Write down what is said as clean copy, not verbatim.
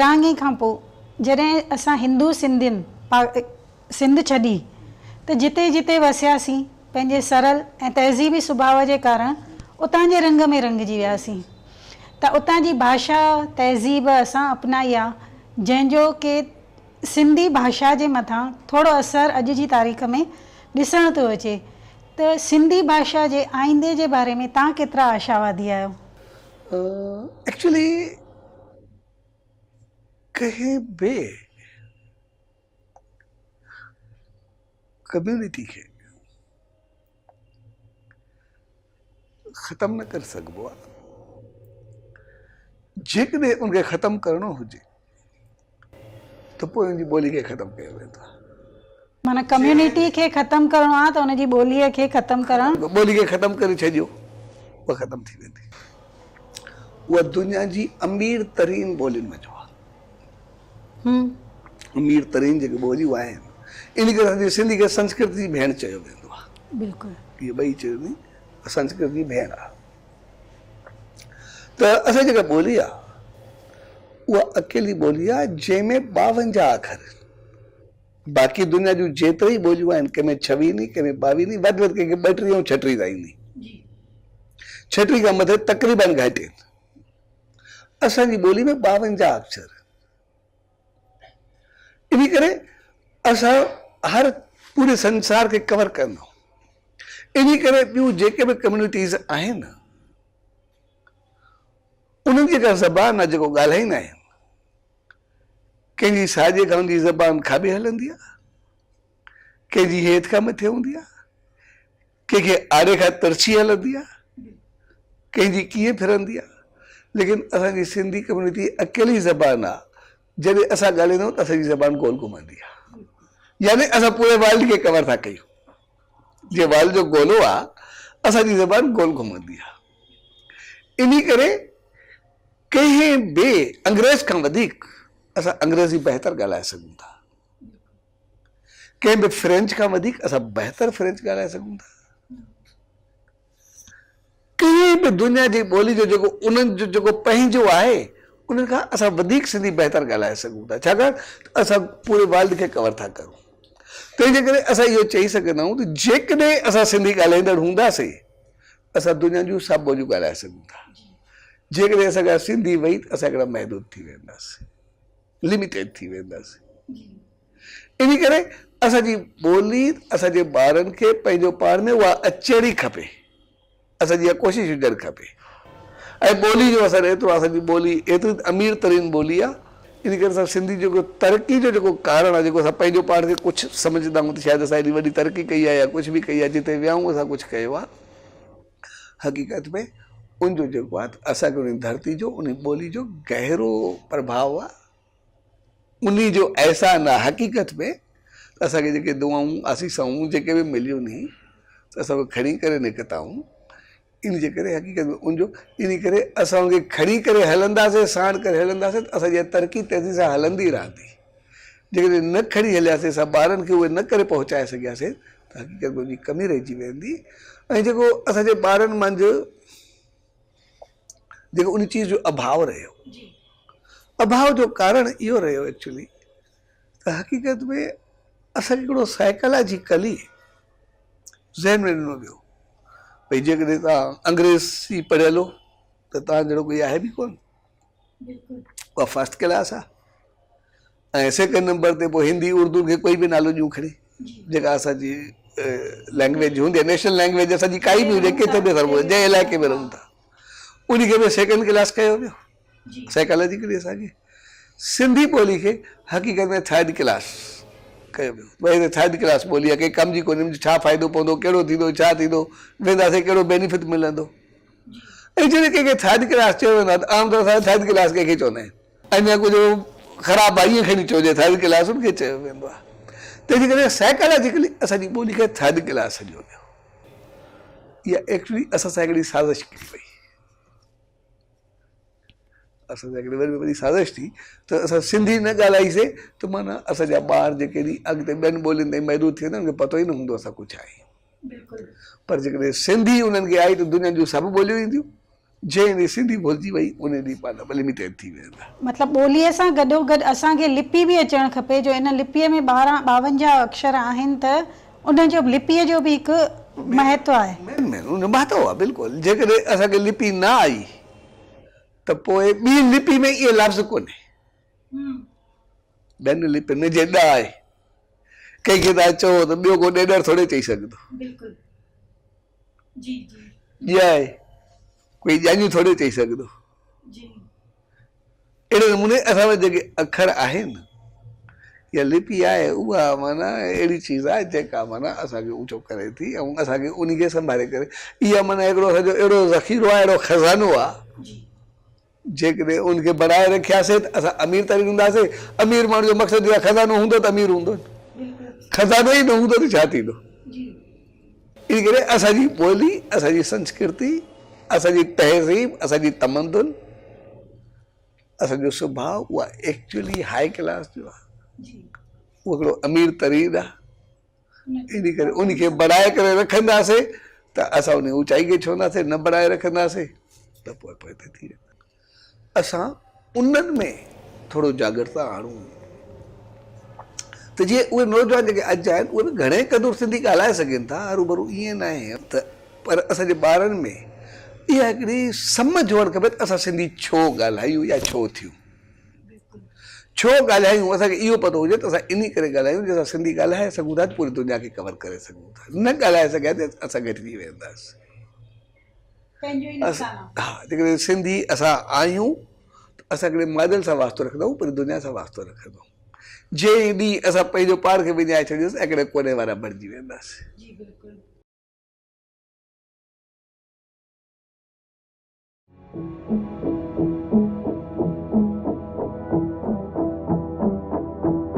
ورهاڱي کان پوء جڏهن اسان هندو سنڌين سنڌ ڇڏي ته جتي جتي وسياسين پنهنجي سرل ۽ تهذيبي سڀاء جي ڪارڻ اتان جي رنگ ۾ رنگجي وياسين ته اتان جي ڀاشا تهذيب اسان اپنائي آ جنهن جو ڪي سنڌي ڀاشا جي مٿان ٿورو اثر اڄ جي تاريخ ۾ ڏسڻ ٿو اچي ته سنڌي ڀاشا جي آئيندي جي باري ۾ توهان ڪيترا آشاوادي آهيو؟ ايڪچوئلي ڪنهن به ڪميونٽي کي ختم نه ڪري سگهبو آهي. جيڪڏهن ان کي ختم ڪرڻو هجي ته پوء ان جي ٻولي کي ختم ڪيو ويندو آهي. معنيٰ ڪميونٽي کي ختم ڪرڻو آهي ته ان جي ٻوليء کي ختم ڪرڻ. ٻولي کي ختم ڪري ڇڏيو اها ختم ٿي ويندي. اها دنيا جي امير ترين ٻولين منجهه آهي. امير ترين جيڪي ٻوليون آهن ان ڪري اسان جي سنڌي کي سنسڪرت جي ڀيڻ چيو ويندو آهي. بلڪل. اهي ٻئي چيو ويندي سنسڪرت جي ڀيڻ آهي. ته اسان جي جيڪا ٻولي آهي اها اڪيلي ٻولي آهي جنهن ۾ 52 اکر آهن. باقي دنيا جون جيتري ئي ٻوليون آهن ڪنهن ۾ 26 ني ڪنهن ۾ 22 ني وڌ وڌ ڪنهن کي 32 ۽ 36 تائين ني. 36 کان مٿي تقريبن گهٽ آهن. اسان جي ٻولي ۾ 52 اکر انهي ڪري اسان هر پوري سنسار کي ڪور ڪندا انهي ڪري ٻيون جيڪي به ڪميونٽيز آهن انهن جي جيڪا زبان آهي جيڪو ڳالهائيندا آهن ڪنهن جي ساڄي کان جي زبان کاٻي هلندي آهي ڪنهن جي هيٺ کان مٿي هوندي آهي ڪنهن کي آڙي کان ترڇي هلندي آ، ڪنهن جي ڪيئن ڦرندي آ، ليڪن اسان جي سنڌي ڪميونٽي اڪيلي زبان آ، جڏهن اسان ڳالهائيندا آهيون ته اسان جي زبان گول گهمندي آ، يعني اسان پوري ورلڊ کي ڪور ٿا ڪيون، جيئن ورلڊ جو گولو آ، اسان جي زبان گول گهمندي آ، انهي ڪري ڪنهن به انگريز کان وڌيڪ اسان انگريزي بهتر ڳالهائي سگهون ٿا. ڪنهن به فرينچ کان وڌيڪ اسان بهتر فرينچ ڳالهائي سگهون ٿا. ڪنهن به دنيا جي ٻولي جو جيڪو انهن جو جيڪو پنهنجو آهي انهن کان اسان وڌيڪ سنڌي بهتر ڳالهائي سگهون ٿا ڇاڪاڻ ته اسان پوري ورلڊ کي ڪور ٿا ڪرون. تنهن جي ڪري اسان اهو چئي سگهندا آهيون ته جيڪڏهن اسان سنڌي ڳالهائيندڙ هونداسين اسان دنيا جون سڀ ٻوليون ڳالهائي سگهون ٿا. جيڪڏهن اسان کان سنڌي وئي ته اسان هڪڙا محدود ٿي وينداسين. لميٽيڊ ٿي وينداسين. ان ڪري اسان جي ٻولي اسان جي ٻارن کي پنهنجو پاڻ ۾ اها اچڻ ئي کپي. اسان جي اها ڪوشش هجڻ کپي. ۽ ٻولي جو اثر ايترو اسان جي ٻولي ايتري ته امير ترين ٻولي آهي. ان ڪري اسان سنڌي جيڪو ترقي جو جيڪو ڪارڻ آهي جيڪو اسان پنهنجو پاڻ کي ڪجهه سمجهندا آهيون ته شايد اسان ايڏي وڏي ترقي ڪئي آهي يا ڪجهه به ڪئي آهي جتي ويا آهيون اسان ڪجهه ڪيو آهي. حقيقت ۾ ان جو جيڪو آهي ته اسان کي ان ڌرتي جو ان ٻولي جو گهرو پرڀاء آهي انهي جو احسان آهي حقيقت ۾ ته اسان کي جيڪي دعائون آسيسائون جيڪي به مليون ني ته اسان اهي کڻي ڪري نڪتا آهيون ان جي ڪري حقيقت ۾ ان جو ان ڪري اسان ان کي کڻي ڪري هلنداسين ساڻ ڪري هلنداسين ته اسان جي ترقي تيزي سان هلندي رهندي جيڪڏهن نه کڻي هلياسين اسان ٻارن کي اهي نه ڪري پهچائي سگهياسين ته حقيقت ۾ ان جي ڪمي رهجي ويندي ۽ جيڪو اسان جي ٻارن منجهه جيڪو ان چيز جو اڀاء رهيو اڀاء جو ڪارڻ اهو رهيو ايڪچولي ته حقيقت ۾ اسان کي هڪڙو سائيڪالاجيڪلي ذهن ۾ ڏنو ويو ڀئي جيڪڏهن توهان انگريزي پڙهيل هو ته توهان جهڙو ڪوئي آهي به ڪونه اها فرسٽ ڪلاس آهي ۽ سيڪنڊ نمبر تي پوء هندي اردو کي ڪوئي به نالو ڏيون کڻي جيڪا اسان جي لينگويج هوندي آهي نيشنل لينگويج اسان جي ڪائي به هجي ڪٿي به اسان جنهن علائقي ۾ رهون ٿا ان کي به سيڪنڊ ڪلاس ڪيو ويو سائيڪالاجيڪلي اسان کي سنڌي ٻولي کي حقيقت ۾ ٿرڊ ڪلاس ڪيو ويو ڀئي ٿرڊ ڪلاس ٻولي آهي ڪنهن ڪم جي ڪونهي ڇا فائدو پوندو ڪهڙو ٿيندو ڇا ٿيندو وينداسين ڪهڙو بينيفٽ ملندو ۽ جڏهن ڪنهن کي ٿرڊ ڪلاس چيو ويندو آهي ته عام طور سان ٿرڊ ڪلاس ڪنهن کي چوندا آهن اڃا ڪجهه خراب آهي ائين کڻي چئجي ٿرڊ ڪلاس ان کي چيو ويندو آهي تنهن جي ڪري سائيڪالاجيڪلي اسان جي ٻولي کي ٿرڊ ڪلاس سڏيو ويو اها ايڪچولي اسان سان هڪڙي سازش ڪئي وئي اسان سان هڪڙي وڏي وڏي سازش ٿي ته اسان سنڌي نه ڳالهائيسي ته معنيٰ اسان جا ٻار جيڪي اڳتي ٻين ٻولين تائين محدود ٿي ويندا ان کي پتو ئي نه هوندو اسان ڪجهه آهي پر جيڪڏهن سنڌي انهن کي آئي ته دنيا جون سڀ ٻوليون اينديون. جنهن ڏينهن سنڌي ڀلجي وئي ان ڏينهن پاڻ لميٽيڊ ٿي ويندا. مطلب ٻوليء سان گڏوگڏ اسان کي لپي به اچڻ کپي جو ان لپيء ۾ ٻارهن ٻاونجاهه اکشر آهن ته ان جو لپيء جو به هڪ مهتو آهي. مين مين ان جو مهتو آهي بلڪل جيڪڏهن اسان کي لپي نه آئي ته پوء ٻي لپي ۾ اهي لفظ ڪونهي. ٻين لپين ۾ جي ڏ آهي ڪنهن کي توهان چئو ته ٻيو ڪو ڏيڏر ٿوري چئي سگهندو. بلڪل جي جي. ڄ آهي ڪوئي ڄاڃي ٿوري چئي سگهندو. جي. اهڙي نموني اسان وٽ جيڪي اکر آهن يا لپي آهي اها معنيٰ اهڙي چيز آهي جيڪا معنيٰ اسان کي اوچو ڪري ٿي ۽ اسان کي انهي کي سنڀالي ڪري اها معنيٰ هڪڙو اسان جو اهڙو ذخيرو آهي اهڙو خزانو آهي. جي. جيڪڏهن ان کي بڻائي رکياسين ته اسان امير ترين هونداسين. امير ماڻهو جو مقصد اهو آهي خزانو هوندو ته امير هوندو، خزانو ئي نه هوندو ته ڇا ٿيندو؟ ان ڪري اسان جي ٻولي، اسان جي سنسڪرتي، اسان جي تهذيب، اسان جي تمدن، اسان جو سڀاء اها ايڪچوئلي هاء ڪلاس جو آهي. اهو هڪڙو امير ترين آهي. ان ڪري ان کي بڻائي ڪري رکنداسين ته اسان ان اوچائي کي ڇهنداسين، نه بڻائي رکنداسين ته پوء پوئتي ٿي ويندا. اسان انهن ۾ ٿورو جاڳرتا آڻون ته جيئن اهي نوجوان جيڪي اڄ آهن اهي به گهڻي قدر سنڌي ڳالهائي سگهن ٿا، هروڀرو ائين ناهي ته پر اسان جي ٻارن ۾ اها هڪڙي سمجهه هئڻ کپي ته اسان سنڌي ڇو ڳالهايون يا ڇو ٿيون. ڇو ڳالهايون اسان کي اهو پتو هجي ته اسان انهي ڪري ڳالهايون جو اسان سنڌي ڳالهائي سگهون ٿا ته پوري دنيا کي ڪور ڪري سگهون ٿا نه ڳالهائي سگهيا ته اسان گهٽجي وينداسين. ها جيڪڏهن سنڌي اسان آهيون ته اسان هڪڙي ماڊل سان واسطو رکندا آهيون پوري دنيا سان واسطو رکندا آهيون جنهن ڏينهن اسان پنهنجو پاڻ کي وڃائي ڇڏيوسين هڪڙي ڪوني وارا بڻجي وينداسين. جي بلڪل.